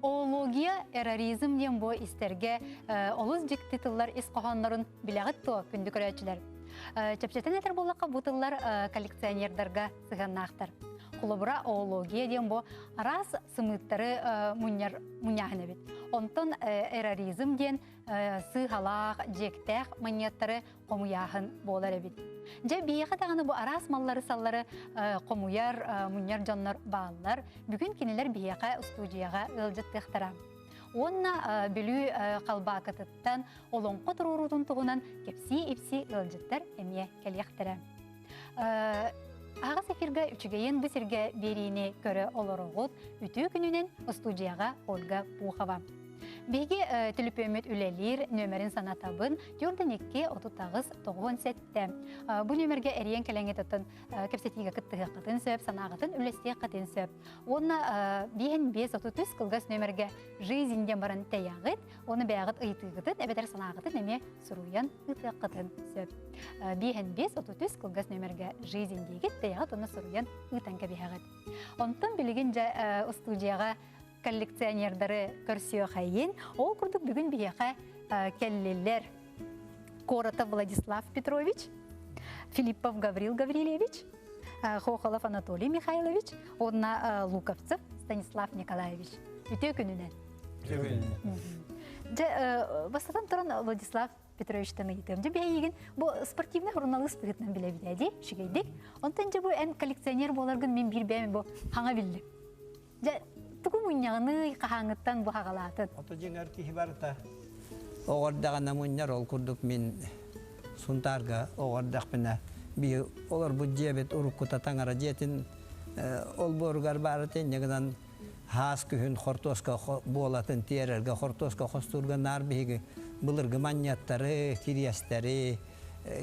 Оология, эроризм диэн бу истэргэ олус дьикти тыллар ис хоһооннорун билэҕит дуо, күндү көрөөччүлэр? Чэпчэтэн этэр буоллахха, бу тыллар коллекционердарга сыһыаннаахтар. Холобура, оология диэн бу араас сымыыттары мунньар мунньааһын эбит. Онтон эроризм диэн сыыһалаах, дьиэктээх манньыаттары хомуйааһын буолар эбит. Дьэ, биһиэхэ даҕаны бу араас маллары-саллары хомуйар, мунньар дьоннор бааллар. Бүгүн кинилэр биһиэхэ устуудьуйаҕа ыалдьыттыахтара. Уонна Бүлүү Халбаакытыттан олоҥхо туруоруутун туһунан кэпсии-ипсии ыалдьыттар эмиэ кэлиэхтэрэ. Аҕыс эфиргэ үчүгэйин бу сиргэ биэриини көрө олороҕут. Үтүө күнүнэн устуудьуйаҕа Ольга Пухова. Биһиги төлөпүөммүт үлэлиир нүөмэрин санатабын 42 38 97. Бу нүөмэргэ эрийэн кэлэҥҥит оттон кэпсэтиигэ кыттыһыаххытын сөп, санааҕытын үллэстиэххитин сөп. Уонна биэһин биэс отут үс кылгас нүөмэргэ «Жизнь» диэн баран тэйэҕит, уонна бэйэҕит ыйытыыгытын эбэтэр санааҕытын эмиэ суруйан ыытыаххытын сөп. Биэһин биэс отут үс кылгас нүөмэргэ «Жизнь» диигит, тэйэҕит уонна суруйан ыытан кэбиһэҕит. Онтон билигин дьэ устуудьуйаҕа коллекционердары көрсүөхэйин. Ол курдук бүгүн биһиэхэ кэллилэр Коротов Владислав Петрович, Филиппов Гаврил Гаврильевич, Хохолов Анатолий Михайлович уонна Луковцев Станислав Николаевич. Үтүө күнүнэн. Дьэ, бастатан туран Владислав Петровичтан ыйытыам. Дьэ, биһигин бу спортивный журналист быһыытынан билэбит дии, үчүгэйдик. Онтон дьэ бу эн коллекционер буоларгын мин биир бэйэм бу хаҥа биллим. Дьэ, тугу мунньаҕыный, хаһааҥҥыттан бу хаҕалаатын? Ото дьиҥэр киһи барыта оҕо эрдэҕинэ мунньар, ол курдук мин Сунтаарга оҕо эрдэхпинэ биһи олорбут дьиэбит уруккута таҥара дьиэтин олбуоругар баара инньэ гынан хаас күһүн хортуоска буолатын тиэрэргэ, хортуоска хостуурга наар биһиги былыргы манньыаттары, кириэстэри,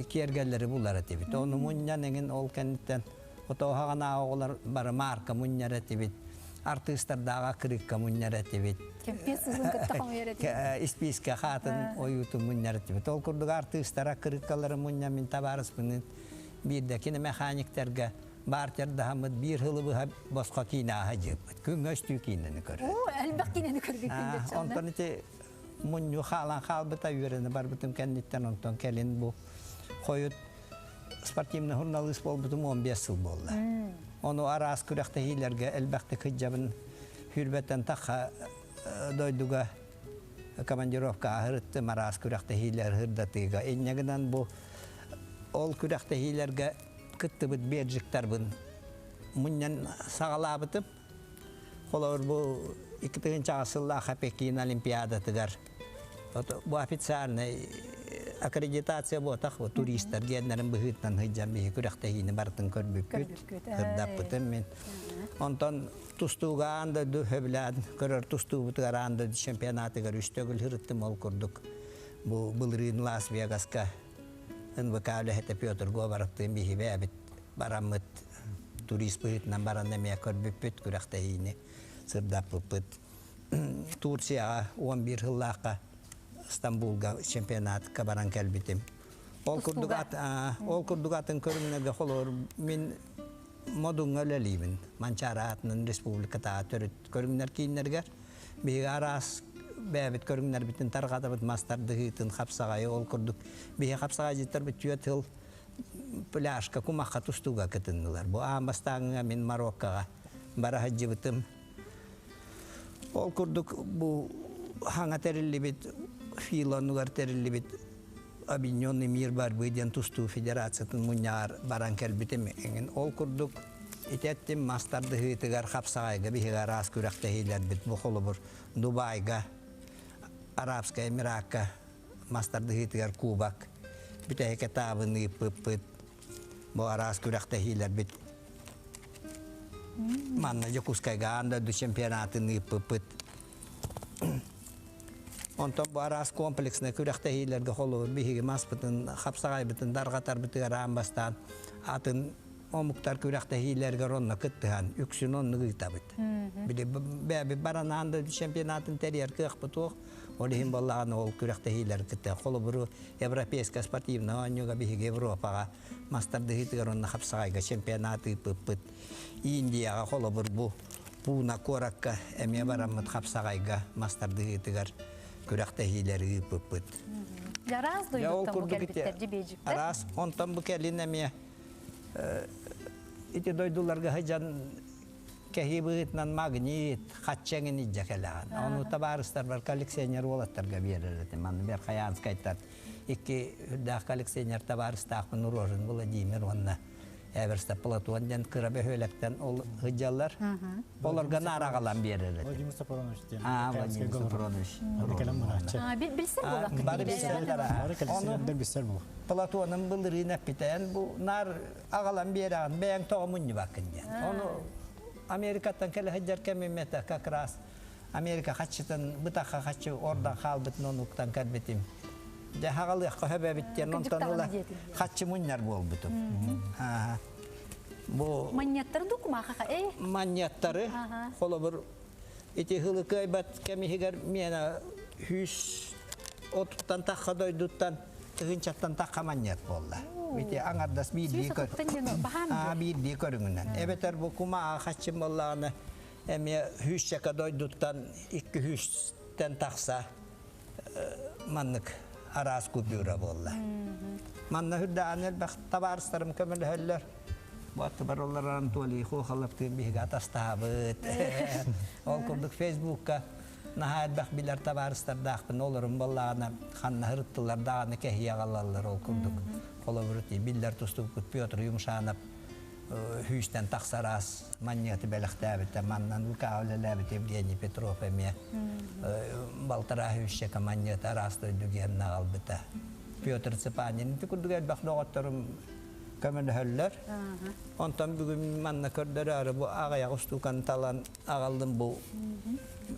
киэргэллэри булар этибит. Ону мунньан эҥин ол кэнниттэн Отооһоҕонааҕы оҕолор бары маарка мунньар этибит, артыыстардааҕы аккырыыкка мунньар этибит. Кэмпиэс сыһын кытта хомуйар этибит. Испиискэ хаатын ойуутун мунньар этибит. Ол курдук артыыстар аккырыыккалары мунньан мин табаарыспыныын биирдэ киномеханиктарга бартердаһаммыт биир сылы быһа босхо киинэ ааһа дьыппыт. Күҥҥэ үстүү киинэни көрөр. Оо, элбэх киинэни көрбүккүн Онтон ити мунньу хаалан хаалбыта үөрэнэ барбытым кэнниттэн онтон кэлин бу хойут спортивный журналист буолбутум 15 сыл буолла. Ону араас күрэхтэһиилэргэ элбэхтик сылдьабын. Хүрбэттэн тахха дойдуга командировка аһырыттым араас күрэхтэһиилэр сырдатыыга. Инньэ гынан бу ол күрэхтэһиилэргэ кыттыбыт беджиктарбын мунньан саҕалаабытым. Холобур, бу 2000 сыллаах Пекин Олимпиадатыгар бу официальный аккредитация буотах бу туристар геннэрин быһыытынан сылдьан биһи күрэхтэһиини барытын көрбүппүт, кырдаппытым мин. Онтон тустууга аан дойду сөбүлээн көрөр тустуубутугар аан дойду чемпионатыгар үс төгүл сырыттым ол курдук бу былырыын Лас-Вегаска НВК үлэһитэ Петр Говоровтыын биһи бэйэбит бараммыт турист быһыытынан баран эмиэ көрбүппүт күрэхтэһиини сырдаппыппыт. Турцияҕа 11 сыллаахха Стамбулга чемпионатка баран кэлбитим. Ол курдук, ол курдук атын көрүҥнэргэ холобур мин Модуҥҥа үлэлиибин. Манчаары аатынан республикатааҕы төрүт көрүҥнэр кииннэригэр. Биһиги араас бэйэбит көрүҥнэрбитин тарҕатабыт мас тардыһыытын, хапсаҕайы ол курдук. Биһиги хапсаҕайдьыттарбыт түөрт сыл пляжка кумахха тустууга кытыннылар. Бу аан бастааҥҥа мин Мароккоҕа бара сылдьыбытым. Ол курдук бу хаҥа тэриллибит филонугар тэриллибит Объединенный мир борьбы диэн тустуу федерациятын мунньаҕар баран кэлбитим эҥин. Ол курдук ити эттим мас тардыһыытыгар хапсаҕайга биһиги араас күрэхтэһиилэрбит бу холобур Дубайга, Арабскай Эмиракка мас тардыһыытыгар кубок бүтэһик этабын ыыппыппыт. Бу араас күрэхтэһиилэрбит манна Дьокуускайга аан дойду чемпионатын ыыппыппыт. Онтон бу араас комплекснай күрэхтэһиилэргэ холобур биһиги маспытын, хапсаҕайбытын дарҕатарбытыгар аан бастаан атын омуктар күрэхтэһиилэригэр онно кыттыһан үксүн оннук ыытабыт. Били бэйэбит баран аан дойду чемпионатын тэрийэр кыахпыт суох. Ол иһин буоллаҕына ол күрэхтэһиилэр кытта холобуру Европейскай спортивнай оонньууга биһиги Европаҕа мас тардыһыытыгар уонна хапсаҕайга чемпионат ыыппыппыт. Индияҕа холобур бу Пуна куоракка эмиэ бараммыт хапсаҕайга мас тардыһыытыгар күрэхтэһиилэри ыыппыппыт. Араас дойдуттан бу кэлбиттэр дьибиэдьиктэр. Араас, онтон бу кэлин эмиэ ити дойдуларга сыдьан кэһии быһыытынан магнит, хачча эҥин илдьэ кэлэҕин. Ону табаарыстарбар коллекционер уолаттарга биэрэр этим. Манна Верхоянскайтан икки үрдээх коллекционер табаарыстаахпын Рожин Владимир уонна Эверста Платон диэн кыра бөһүөлэктэн ол сылдьаллар. Олорго наар аҕалан биэрэр этим. Владимир Сапронович диэн. А, Владимир Сапронович. Билсэр буоллаххын. Бары билсэллэр. Бары коллекционердэр билсэр буолла. Платоным былырыын эппитэ, бу наар аҕалан биэрэҕин, бэйэҥ тоҕо мунньубаккын диэн. Ону Америкаттан кэлэ сылдьар кэмим этэ как раз Америка хаччытын бытахха хаччы ордон хаалбытын онуктан кэлбитим. Дьэ хаҕалыахха сөп эбит диэн онтон ыла хаччы мунньар буолбутум. Бу Манньаттары ду кумаахаха э? Манньаттары холобур ити хылы кыайбат кэмиһигэр миэнэ хүүс отуттан тахха дойдуттан тыһыынчаттан тахха манньат буолла. Ити аҥардас биирдии көр. Биирдии көрүҥүнэн. Эбэтэр бу кумаа хаччым буоллаҕына эмиэ хүүсчэкэ дойдуттан икки хүүстэн тахса маннык араас купюра буолла. Манна үрдээн элбэх табаарыстарым көмөлөһөллөр. Бу аттыбар олар Анатолий Хохоловтыын биһиги атастаабыт. Ол курдук Фейсбукка наһаа элбэх билэр табаарыстардаахпын олорум буоллаҕына ханна ырыттылар даҕаны кэһиэ аҕалаллар ол курдук. Холобур биллэр тустубуккут Петр Юмшанов сүүстэн тахса араас манньыаты бэлэхтээбитэ. Маннан ВК үлэлээбит Евгений Петров эмиэ балтараа сүүсчэкэ манньыаты араас дойду гиэннэ аҕалбыта. Петр Цыпанин ити курдук элбэх доҕотторум көмөлөһөллөр. Онтон бүгүн манна көрдөрөөрү бу аҕыйах устууканы талан аҕаллым бу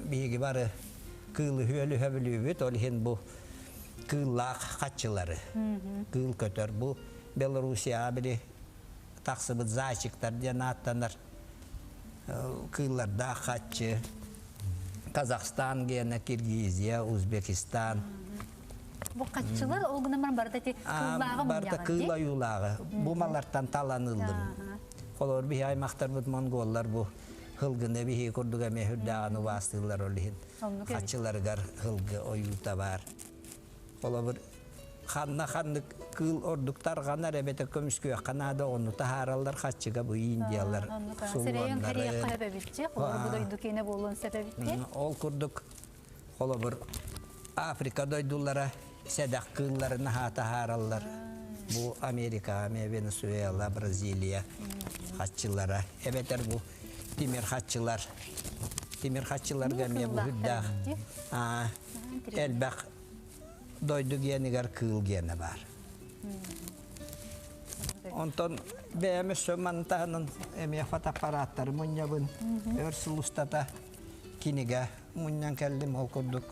биһиги бары кыылы үөлү сөбүлүүбүт, ол иһин бу кыыллаах хаччылары, кыыл көтөр бу Белоруссияҕа били тахсыбыт зайчиктар диэн ааттанар кыыллардаах хаччы Казахстан гиэнэ Киргизия, Узбекистан. Бу хаччылар ол гынан баран барыта ити кыыллааҕы Барыта кыыл ойуулааҕы. Бу малартан талан ыллым. Холобур биһи аймахтарбыт монголлар бу хылгыны биһи курдук эмиэ үрдээҕин убаастыыллар ол иһин хаччыларыгар хылгы ойуута баар. Холобур ханна ханнык кыыл ордук тарҕанар эбэтэр көмүскүөххэ наада ону таһаараллар хаччыга бу индиялар сулуоннары. Ол курдук холобур Африка дойдулара сэдэх кыыллары наһаа таһаараллар. Бу Америка, Венесуэла, Бразилия хаччылара эбэтэр бу тимир хаччылар тимир хаччыларга эмиэ бу үрдээх элбэх дойду гиэнигэр кыыл гиэнэ баар. Онтон бэйэм өссө маны таһынан эмиэ фотоаппараттары мунньабын. Өр сыл устата кинигэ мунньан кэллим. Ол курдук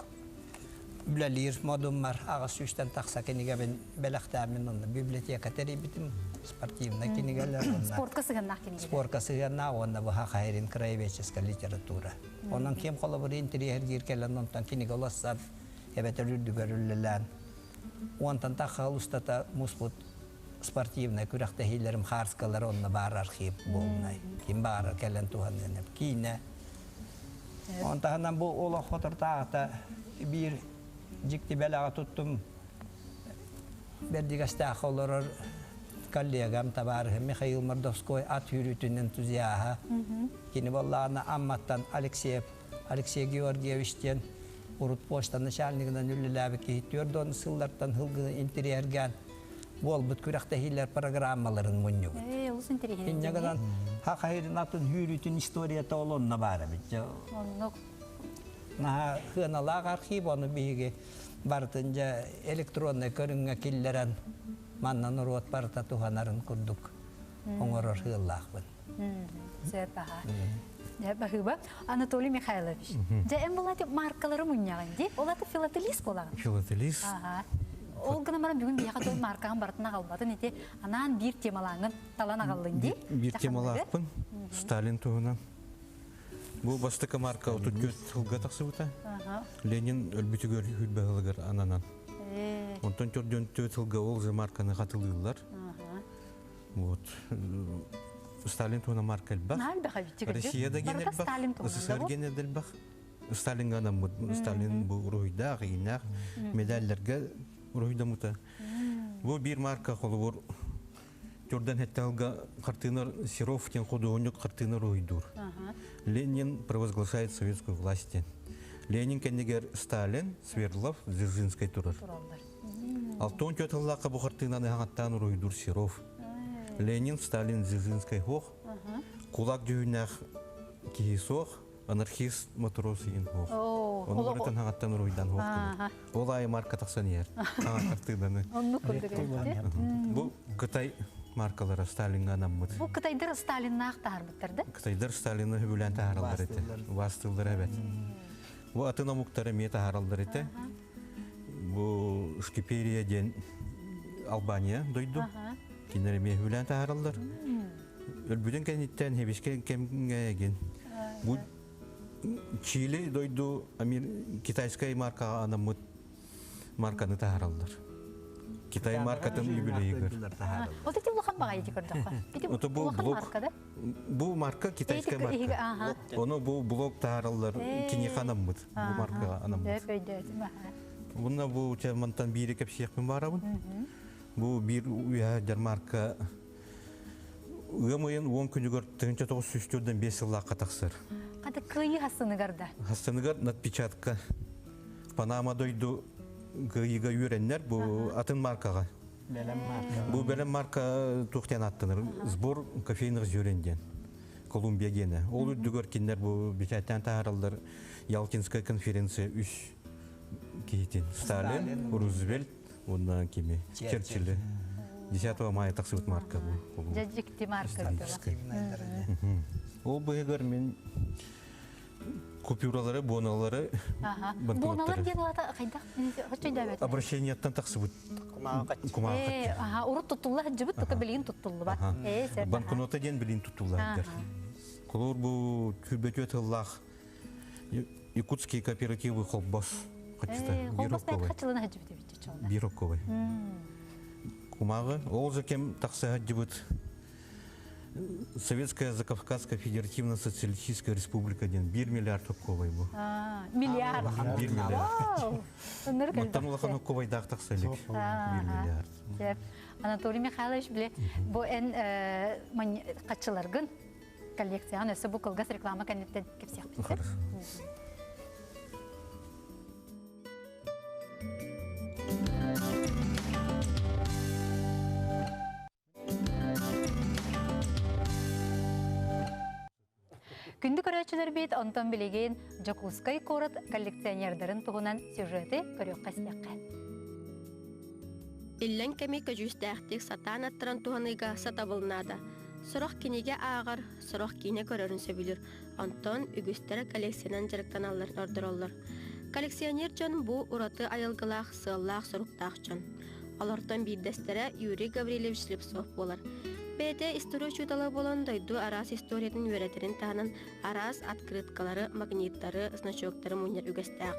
үлэлиир модуммар аҕыс сүүстэн тахса кинигэбин бэлэхтээммин онно библиотека тэрийбитим. Спортивнай кинигэлэр уонна Спортка сыһыаннаах кинигэлэр. Спортка сыһыаннаах уонна быһа хайрин краеведческая литература. Онон ким холобур интэриэһиргиир кэлэн онтон кинигэ улассан эбэтэр үрдүгэр үлэлээн уонтан тахха устата муспут спортивнай күрэхтэһиилэрим хаарскалар онно баар архив буолунай ким баара кэлэн туһаныан киинэ он таһынан бу олох хотортааҕыта биир дьикти бэлэҕи туттум Бэрдигэстээх олорор коллегам, табаарыһым Михаил Мордовской ат сүүрүүтүн энтузиаһа. Кини буоллаҕына Амматтан Алексеев Алексей Георгиевич диэн урут почта начальнигынан үлэлээбит киһи 40 сыллартан сылгыны интэриэһиргээн буолбут күрэхтэһиилэр программаларын мунньубут. Ээ, олус интэриэһинэй. Инньэ гынан Хахайрын атын сүүрүүтүн историята ол онно баар эбит. Оннук. Наһаа сыаналаах архив, ону биһиги барытын дьэ электроннай көрүҥҥэ киллэрэн манна норуот барыта туһанарын курдук оҥорор сыаллаахпын. Сөп аха. Дьэ, баһыыба. Анатолий Михайлович, дьэ эн булати маркалары мунньаҕын дии? Ол аты филателист буолаҕын? Филателист. Аха. Ол гынан баран бүгүн биһиэхэ тыл маркаҕын барытын аҕалбатын ити анаан биир темалааҥҥын талан аҕаллыҥ дии? Биир темалаахпын. Сталин туһунан. Бу бастакы марка 34 сылга тахсыбыта. Ленин өлбүтүгэр хүрбэ сылыгар ананан. Онтон 44 сылга ол же марканы хатылыыллар. Вот. Сталин туһунан марка элбэх. Россия да ген элбэх, СССР ген элбэх. Сталинга анаммыт. Сталин бу уруһуйдаах, ииннээх медальлерге уруһуйдаммыта. Бу биир марка холобур Jordan Хетталга хартыынар Серов диэн худуоһунньук хартыына уруһуйдуур. Ленин провозглашает советскую власть диэн. Ленин кэннигэр Сталин, Свердлов, Дзержинскай турар. Алтон тыллаахха бу хартыынаны хаҥаттаан уруһуйдуур Серов. Ленин, Сталин, Дзержинскай суох. Кулак дьүһүннээх киһи суох. Анархист матрос иин суох. Ону барытын хаҥаттан уруһуйдан суох гынар. Ол аайы марка тахсан иһэр. Хаҥа хартыынаны. Оннук курдук Бу Кытай маркалара Сталинга анаммыт. Бу Кытайдар Сталиннаах таһарбыттар да? Кытайдар Сталины хөбүлээн таһаараллар этэ. Вастыллар эбэт. Бу атын омуктар эмиэ таһаараллар этэ. Бу Шкиперия диэн Албания дойду. Кинилэр эмиэ хөбүлээн таһаараллар. Өлбүтүн кэнниттэн хебискэ кэмҥэ эгин. Бу Чили дойду китайскай маркаҕа анаммыт марканы таһаараллар. Китай маркатын юбилейигэр. Вот эти улахан баҕайы көрдөххө. Бу блок. Бу марка китайскай марка. Ону бу блок таһаараллар киниэхэ анаммыт. Бу маркаҕа анаммыт. Буна бу мантан биири кэпсиэхпин баарабын. Бу биир үөһэ марка ыам ыйын 10 күнүгэр 1904 сыллаахха тахсар. Хата кыайыы хассыныгар да? Хассыныгар надпечатка. Панама дойду кыайыыга үөрэннэр бу атын маркаҕа. Бэлэм марка. Бу бэлэм марка туох диэн аттанар? Сбор кофейных зерен диэн. Колумбия диэнэ. Ол үрдүгэр кинилэр бу бэчээттээн таһаараллар Ялтинская конференция үс киһитин. Сталин, Рузвельт уонна кими? Черчилль. 10 мая тахсыбыт марка бу. Дьэ марка. Ол быһыгар мин купюралары, буоналары, Буоналар диэн аата хайдах? Хоччойдөөбөт. Обращениеттан тахсыбыт. Кумааҕы. Аха, урут туттулла сылдьыбыт, тута билигин туттуллубат. Банкнота диэн билигин туттулла сылдьар. Холобур бу күрбөтүө тыллаах Якутские кооперативы холбос. Холбос бэйт хачылына сылдьыбыт эбит. Бирокковый. Кумааҕы. Ол же кем тахса сылдьыбыт Советская Закавказская Федеративно-Социалистическая Республика диэн 1 миллиард окковай бу. Миллиард. 1 миллиард. Мантан улахан окковайдаах тахса илик. 1 миллиард. Анатолий Михайлович, биле, бу эн каччыларгын коллекцияҕын өссө бу кылгас реклама кэнниттэн кэпсиэхпит. Хорошо. Күндү көрөөччүлэрбит, онтон билигин Дьокуускай куорат коллекционердарын туһунан сюжеты көрүөххэ истиэххэ. Иллэҥ кэми көдьүүстээхтик сатаан аттаран туһаныыга сатабыл наада. Сорох кинигэ ааҕар, сорох киинэ көрөрүн сөбүлүүр. Онтон үгүстэрэ коллекциянан дьарыктаналларын ордороллор. Коллекционер дьон бу ураты айылгылаах, сыаллаах-соруктаах дьон. Олортон биирдэстэрэ Юрий Гаврильевич Слепцов буолар. Бэйэтэ история учуутала буолан дойду араас историятын үөрэтэрин таһынан араас открыткалары, магниттары, значоктары мунньар үгэстээх.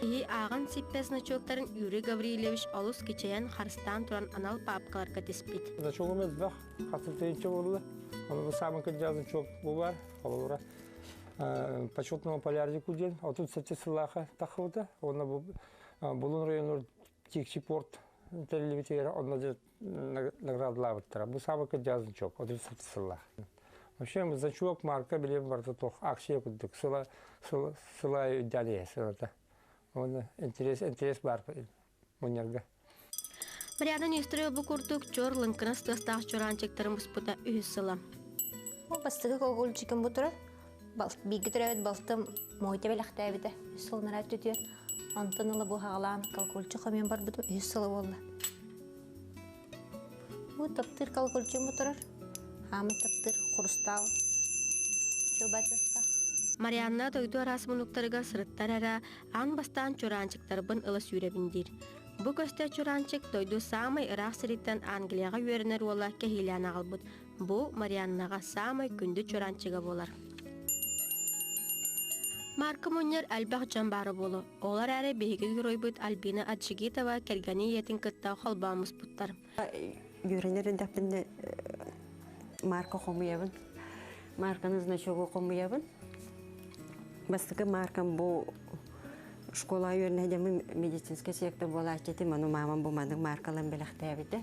Киһи ааҕан сиппэт значоктарын Юрий Гаврильевич олус кичэйэн харыстаан туран анал паапкаларга тиспит. Значогум элбэх, хасытыйынча буолла. Оны самый кырдьаҕас значок бу бар, холобура. Почетного полярнику диэн 37 сыллааха тахсыбыта. Уонна бу Булун районугар Тикси порт тэриллибитигэр онно наградалаабыттара. Бу саамай кырдьаҕас значок, 37 сыллаах. Вообще значок, марка билиэн барыта туох акция курдук сыла сыла сыла үрдээн иһэр сылата. Уонна интерес интерес баар мунньарга. Марианна Нестерова бу курдук чор лыҥкынас тыастаах чураанчыктарын буспута үһүс сыла. Ол бастакы колокольчикым бу турар. Бииргэ төрөөбүт балтым Мойта бэлэхтээбитэ. Үс сыл нараат түтүөр. Онтон ыла бу хаҕалаан колокольчик хомуйан барбытым үһүс сыла буолла. Бу таптыыр колокольчигым бу турар. Хаамай таптыыр хрустал. Чуобатастах. Марианна дойду араас муннуктарыгар сырыттар эрэ аан бастаан чураанчыктарбын ыла сүүрэбин диир. Бу көстө чураанчык дойду саамай ыраах сириттэн Англияҕа үөрэнэр уола кэһиилээн аҕалбыт. Бу Марианнаҕа саамай күндү чураанчыга буолар. Марка мунньар элбэх дьон баара буолуо. Ол эрээри биһиги геройбут Альбина Аджигитова кэргэнин ийэтин кытта холбоон муспуттар. Үөрэнэр эрдэхпинэ марка хомуйабын. Марканы значогу хомуйабын. Бастакы маркам бу школа үөрэнэ дьаммын медицинскэй сектор буолааччы этим. Ону мамам бу маннык маркаларын бэлэхтээбитэ.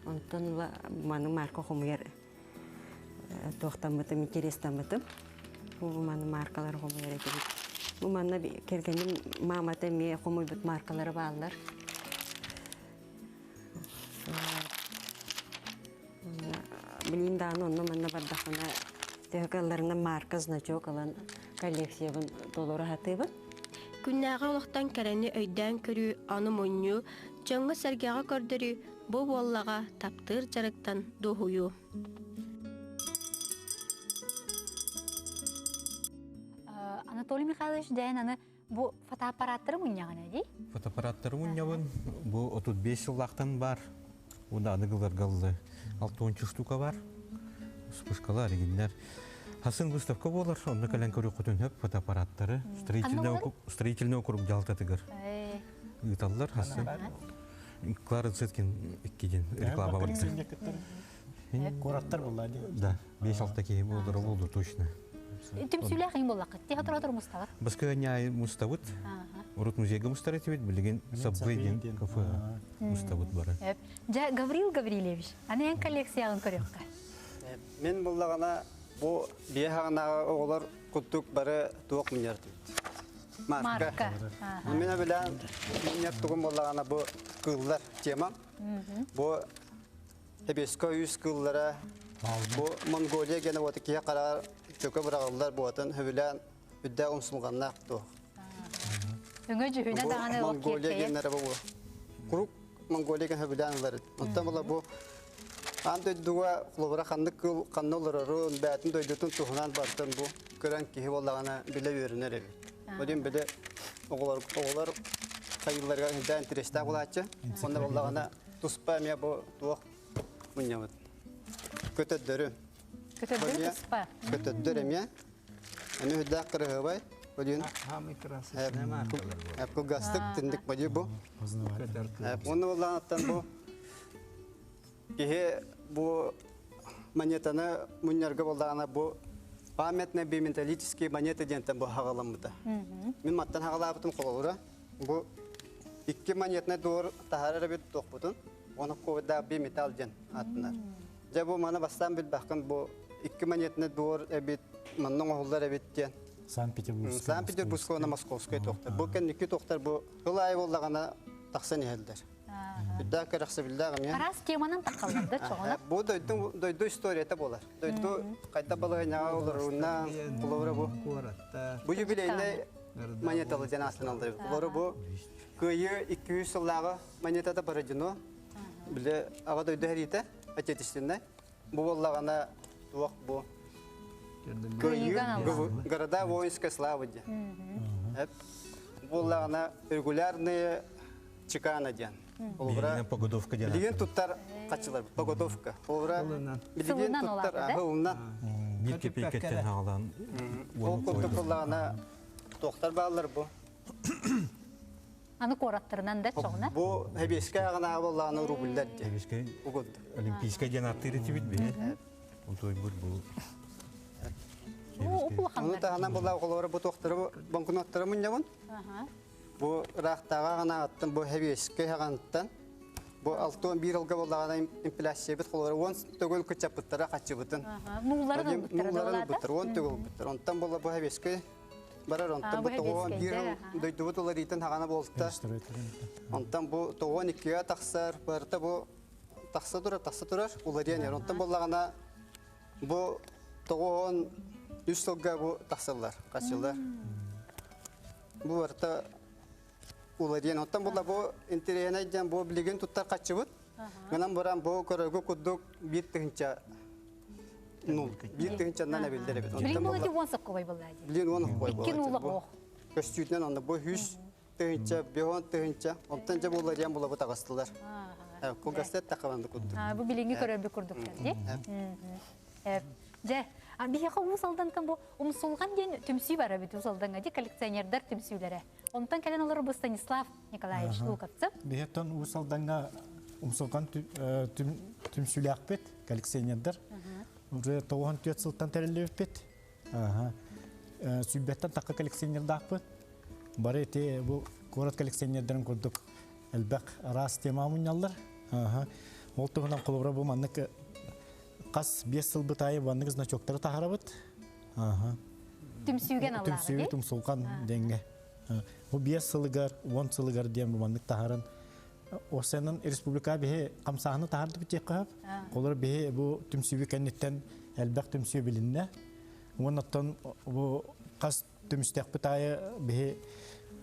Онтон маннык марка хомуйар туохтаммытым, интерестаммытым. Бу манны маркалары хомуйар этибит. Бу манна кэргэним маамата эмиэ хомуйбут маркалары бааллар. Билин даҕаны онно-манна бардахпына төһө кыалларынан марка, значок ылан коллекциябын толору сатыыбын. Күннээҕи олохтон кэрэни өйдөөн көрүү, аны мунньуу, дьоҥҥо-сэргэҕэ көрдөрүү бу буоллаҕа таптыыр дьарыктан дуоһуйуу. Анатолий Михайлович дээн аны Бу фотоаппараттары мунньаҕын дии? Фотоаппараттары мунньабын. Бу 35 сыллаахтан бар. Уонна аныгыларга 60 штука бар. Вспышкалар, игиннер. Хасын выставка буолар, онно кэлэн көрүөххүтүн сөп фотоаппараттары. Строительный округ дьаһалтатыгар ыыталлар хасын. Клара Цеткин иккидин реклама бар. Кураттар буолла дии. Да, 5-6 киһи буолдура болду точно. Түмсүүлээх иң буоллаххыт. Тиһэ тура мусталар. Баска няй мустабыт. Урут музейга мустар этибит, билигин Сабвей диэн кафе мустабыт бары. Дьэ, Гаврил Гаврильевич, аны эн коллекцияҕын көрүөххэ. Мен буллаҕына бу бие хаҕынааҕы оҕолор куттук бары туох мунньар Марка. Мен билэн мунньар тугум буоллаҕына бу кыыллар тема. Бу Эбиэскэ үс кыыллара бу Монголия гена уота киһи хараҕар чөкө быраҕыллар буотун сөбүлээн үрдээх умсулҕаннаах туох. Өҥө дьүһүнэ даҕаны Монголия геннэрэ бу курук Монголия ген сөбүлээн ылар. Онтон була бу аан дойдуга холобура ханнык кыыл ханна олорорун, бээтин дойдутун туһунан бартын бу көрөн киһи буоллаҕына билэ үөрэнэр эбит. Один биле оҕолор оҕолор хайылларга үрдээн интэриэстээх булааччы. Онно буоллаҕына туспа эмиэ бу туох мунньабыт. Көтөрдөрү. Көтөрдөрү туспа. Көтөрдөр эмиэ. Эмиэ үрдээх кырыһыбай. Один. Кылгастык тиндик бадьы бу. Уонна буоллаҕыттан бу киһи бу монетаны мунньарга буоллаҕына бу памятные биометаллические монеты диэнтэн бу хаҕаламмыта. Мин маттан хаҕалаабытым холобура Бу икки монетнай дуор таһаарар эбит туохпутун, оны ковиддаах биметалл диэн ааттанар. Дьэ бу маны бастаан билбэххин бу икки монетнай дуор эбит, манна оҥоһуллар эбит диэн. Санкт-Петербургскай. Санкт-Петербургскай уонна Московскай туохтар. Бу кэнники туохтар бу сыл аайы буоллаҕына тахсан иһэллэр. Үрдээх кэрэхсэбиллээх эмиэ. Араас теманан тахаллар да чоҕуна. Бу дойду дойду историята буолар. Дойду хайда балаһыанньаҕа олоруунна холобура бу. Бу юбилейнай монеталы диэн ааттаналлар. Олору бу Кыайыы 200 сыллааҕы монетата Бородино. Били Аҕа дойду сэриитэ отечественнай. Бу буоллаҕына туох бу Кыайыы города воинской славы диэн. Буоллаҕына регулярные чекана диэн. Олора погодовка диэн. Билигин туттар хаччылар погодовка. Олора билигин туттар аһылынан. Биир кэпиэккэттэн хаалан. Ол курдук буоллаҕына туохтар бааллар бу. Аны куораттарынан да чоҕуна. Бу Хэбиэскэ аҕынааҕы буоллаҕына рубльлар диэн. Хэбиэскэ Олимпийскай диэн аттыыр этибит биһи. Онтуйбут бу. Ону таһынан буоллаҕа холобура бу туохтары банкноттары мунньабын. Бу ыраахтааҕы аҕынаҕыттан, бу хэбиэскэй аҕаныттан, бу 61 ылга буоллаҕына инфляциябыт холобура 10 төгүл кыччаппыттара хаччыбытын. Нууларын ылбыттара Нууларын ылбыттар, 10 төгүл ылбыттар. Онтон буолла бу хэбиэскэй барар, онтон бу 91 дойдубут уларыйтын хаҕана буолта. Онтон бу 92-ге тахсар, барыта бу тахса турар, тахса турар, уларыйан иһэр. Онтон буоллаҕына бу 93 сылга бу тахсаллар, хаччылар. Бу барыта уларыйан. Оттон була бу интэриэһинэй диэн бу билигин туттар хаччыбыт. Гынан баран бу көрөргө курдук биир тыһыынча нул биир тыһыынчаннан эбиллэр эбит. Билин була ди уон соккобай буолла ди. Билин уон соккобай буолла. Икки нула ох. Көстүүтүнэн онно бу үс тыһыынча, бион тыһыынча, онтон дьэ булларыйан булабыт аҕыстылар. Кулгастет тахабанды курдук. Бу билиҥҥи көрөрбүт курдуктар ди. Дьэ, биһиэхэ Уус Алдантан бу Умсулҕан диэн түмсүү бар эбит Уус Алдаҥҥа дии коллекционердар түмсүүлэрэ. Онтон кэлэн олорор бу Станислав Николаевич Луковцев. Биһиэттэн Уус Алдаҥҥа Умсулҕан түмсүүлээхпит коллекционердар. Уже 94 сылтан тэриллибиппит. Сүүрбэттэн тахха коллекционердаахпыт. Бары ити бу куорат коллекционердарын курдук элбэх араас тема мунньаллар. Ол туһунан холобура бу маннык хас 5 сылбыт аайы маннык значоктары таһарабыт. Түмсүүгэн аллааҕы. Түмсүүгү тумсулҕан деңге. Бу 5 сылыгар, 10 сылыгар диэн бу маннык таһаран Осенан республика биһи хамсааһыны таһардыбыт диэххэ сөп. Олор биһи бу түмсүүбү кэнниттэн элбэх түмсүү билиннэ. Уоннаттан бу хас түмүстэхпит аайы биһи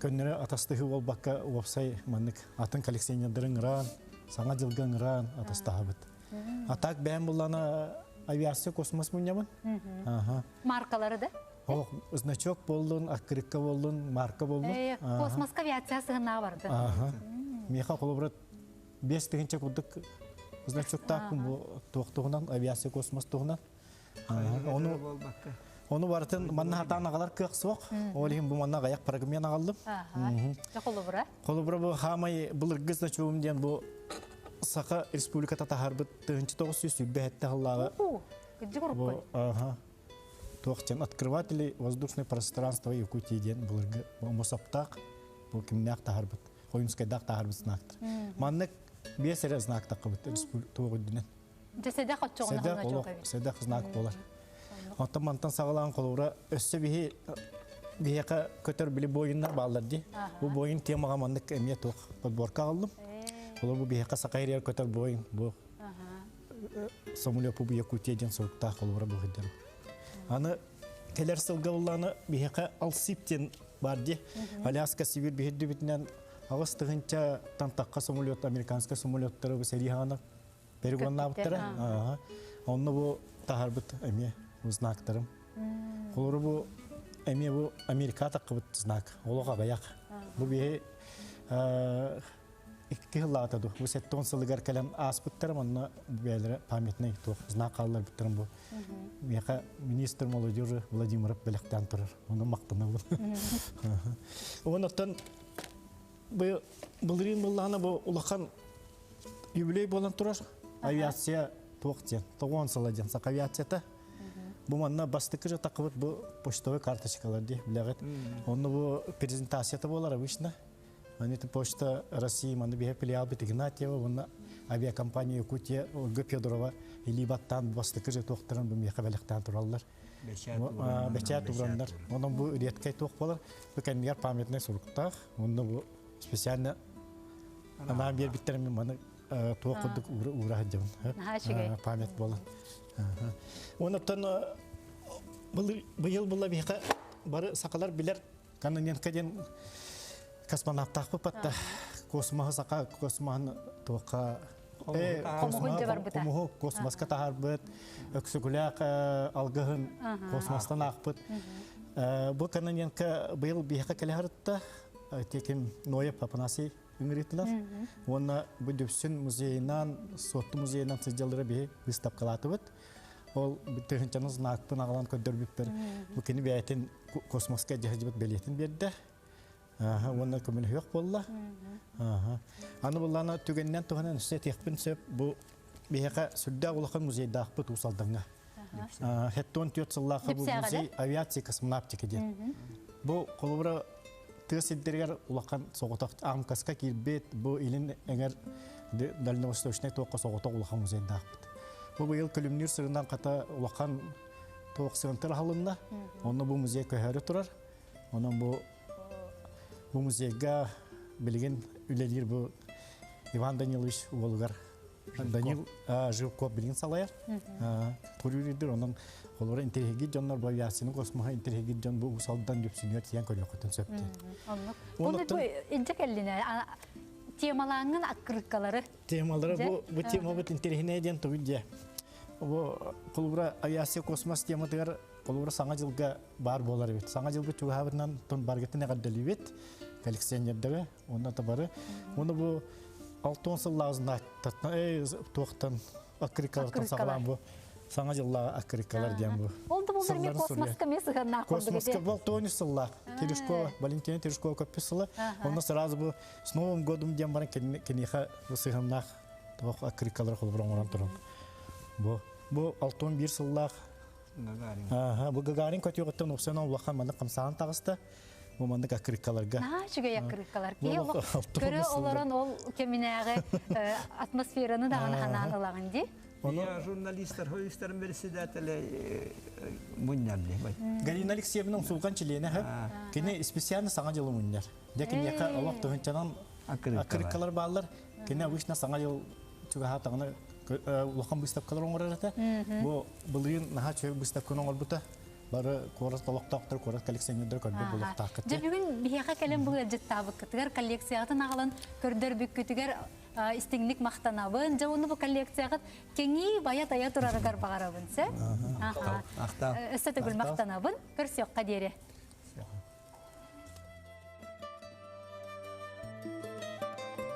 көннөрү атастыһыы буолбакка уопсай маннык атын коллекционердары ыҥыраан, саҥа дьылга ыҥыраан атастаһабыт. А так бэйэм буллана авиация космос мунньабын. Маркалары да? Ох, значок боллун, открытка боллун, марка боллун. Космоска авиация сыһыннаҕа барды. Миэхэ холобура 5000 курдук значоктаахпын бу туох туһунан, авиация космос туһунан. Ону Ону барытын манна хатаан аҕалар кыах суох. Ол иһин бу манна аҕыйах программан аҕаллым. Холобура? Холобура бу хаамай былыргы значогум диэн бу Саха Республиката таһаарбыт 1927 сыллааҕы. Бу аха. Туох диэн открыватели воздушное пространство Якутии диэн былыргы мосоптаах бу кимнээх таһаарбыт Ойунскайдаах таһаарбыт знактар. Маннык биэс эрэ знак таххыбыт туох үрдүнэн. Дьэ сэдэх оччоҕуна Сэдэх олох сэдэх знак буолар. Оттон мантан саҕалаан холобура өссө биһи биһиэхэ көтөр били буойуннар бааллар дии. Бу буойун темаҕа маннык эмиэ туох подборка аҕаллым. Олор бу биһиэхэ саха ириэр көтөр буойун бу самолет бу Якутия диэн суруктаах холобура бу сылдьар. Аны кэлэр сылга буллааны биһиэхэ Алсип диэн бар дии. Аляска Сибирь биһирдибитинэн 8 тыһыынча тахха самолет, американскай самолеттары бу сэрии хаана перегоннаабыттара. Онно бу таһарбыт эмиэ знактарым. Холобура бу эмиэ бу Америка таххыбыт знак. Олох аҕыйах. Бу биһи 2 сыллаата ду. Бу 70 сылыгар кэлэн ааспыттарым, онно бэйэлэрэ памятный туох знак хаалларбыттарым бу. Миэхэ министр молодежи Владимиров бэлэхтээн турар. Ону мактанабын. Оннуттан бу былырыын быллаана бу улахан юбилей буолан турар. Авиация туох диэн, 90 сыла диэн саха авиацията. Бу манна бастакы же тақыбыт бу почтовый карточкалар дии, билэҕит. Онно бу презентацията буолар обычно. Они Почта России манна биһэ филиал бит Игнатьева, уонна авиакомпания Якутия Ольга Федорова илии баттаан бастакы же туохтарын бу миэхэ бэлэхтээн тураллар. Бэчээт ураннар. Онон бу редкай туох буолар. Бу кэннигэр памятный суруктаах. Онно бу специально анаан биэрбиттерин маны туох курдук уура сылдьабын. Память буолан. Онуттан быйыл була биһиэхэ бары сакалар билэр Кононенко диэн космонавтаахпыт батта космоһы сака космоһын туохха хомуһу космоска таһаарбыт Өксөкүлээх алгыһын космостан аахпыт. Бу Кононенко быйыл биһиэхэ кэлэ сырытта теким Ноев Афанасий ыҥырыытылар. Уонна бу Дүпсүн музейынан, Суотту музейынан сылдьаллара биһи выставкалаатыбыт. Ол тыһынчаны знакпын аҕалан көрдөрбүппэр бу кини бэйэтин космоска дьаһдьыбыт бэлиэтин биэрдэ. Уонна көмөлөһүөх буолла. Аны буллаана түгэнинэн туһанан өссө этиэхпин сөп бу биһиэхэ сүрдээх улахан музейдаахпыт Уус Алдаҥҥа. 74 сыллаахха бу музей авиации космонавтика диэн. Бу холобура тыа сирдэригэр улахан соҕотох АМКСка киирбит бу илин эҥэр дальневосточнай туохха соҕотох улахан музейдаахпыт. Бу быйыл Күлүмнүүр сырынан хата улахан туох сыантыр аһылынна. Онно бу музей көһөрү турар. Онон бу музейга билигин үлэлиир бу Иван Данилович уолугар Данил Живков билигин салайар. Көрүүрүдүр онон холобура интэриэһиргиир дьоннор бу авиацияны космоһа интэриэһиргиир дьон бу Уус Алдан Дүпсүнүгэр тиийэн көрүөххүтүн сөп диэн. Оннук. Онно бу илдьэ кэллинэ темалааҥҥын аккырыккалары. Темалары бу темабыт интэриэһинэй диэн тугуй диэ. Бу холобура авиация космос тематыгар холобура саҥа дьылга баар буолар эбит. Саҥа дьылбыт чугаһаабытынан тон баргытын эҕэрдэлиибит коллекционердары уонна да бары. Уонна бу 60 сыллаах знактартан туохтан аккырыккалартан саҕалаан бу. Саҥа дьыллааҕы аккырыыккалар диэн бу. Ол да буоллар эмиэ космоска эмиэ сыһыаннаах курдук Космоска был тони сыллаах. Терешкова, Валентина Терешкова көппүт сыла. Онно сразу бу с Новым годом диэн баран киниэхэ бу сыһыаннаах туох аккырыыккалар холобур оҥорон туран. Бу бу 61 сыллаах Гагарин. Ага, бу Гагарин көтүөҕүттэн уксан улахан маннык хамсаан таҕыста. Бу маннык аккырыыккаларга. Наһаа үчүгэй аккырыыккалар. Киһи олох көрө олорон ол кэминээҕи атмосфераны даҕаны ханаан ылаҕын дии. Я журналистар хойустарын председателя мунньалли. Галина Алексеевна умсулҕан чилиэнэ хөп. Кини специально саҥа дьылы мунньар. Дьэ киниэхэ олох тыһынчанан аккырыыккалар бааллар. Кини обычно саҥа дьыл чугаһаатаҕына улахан выставкалар оҥорор этэ. Бу былырыын наһаа үчүгэй выставканы оҥорбута. Бары куорат олохтоохтор, куорат коллекционердара көрбүт булуохтааххыт. Дьэ бүгүн биһиэхэ кэлэн бу ыалдьыттаабыккытыгар коллекцияҕытын аҕалан көрдөрбүккүтүгэр истиҥник махтанабын. Дьэ уонна бу коллекцияҕыт кэҥии байа-тайа турарыгар баҕарабын, сэ? Өссө төгүл махтанабын. Көрсүөххэ диэри.